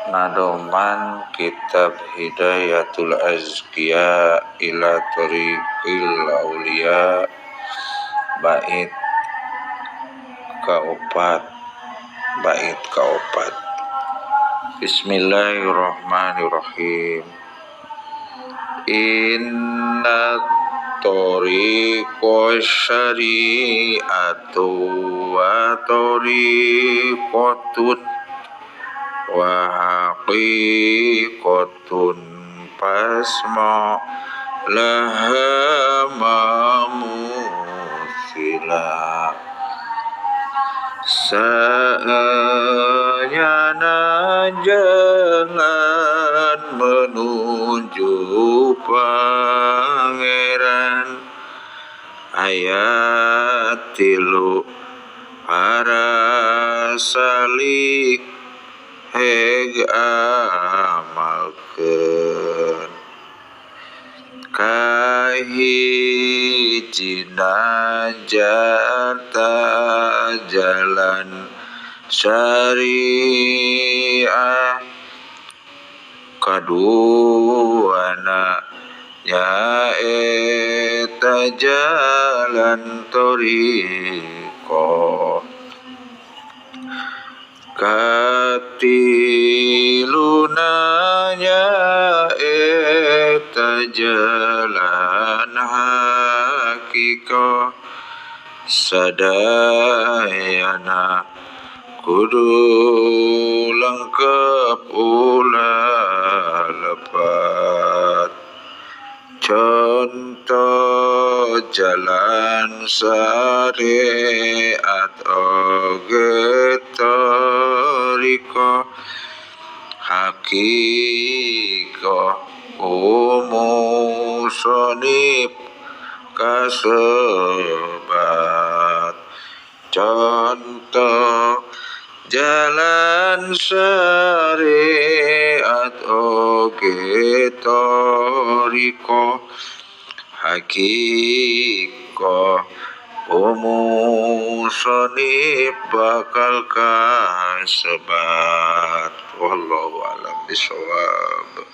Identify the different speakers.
Speaker 1: Nadoman kitab Hidayatul Azkiya ila Thariqil Auliya bait kaopat, bait kaopat. Bismillahirrahmanirrahim. Inna tariqa syari'atu wa tariqatun wa haqiqatun fasma laha mamusila. Saanyana jangan menuju pangeran. Ayat 3 para salik heg amalkeun. Kahijina jata jalan syariah, kaduana nyaeta jalan thariqah, katiluna nyaeta jalan hakikah. Sadayana kudu lengkap ulah lepat. Contoh jalan syariat oge thariqah, hakikah umusonib kasebat. Contoh jalan syariat oge thariqah, hakikah umusonib bakal kasebat. Wallahu a'lam bishawab.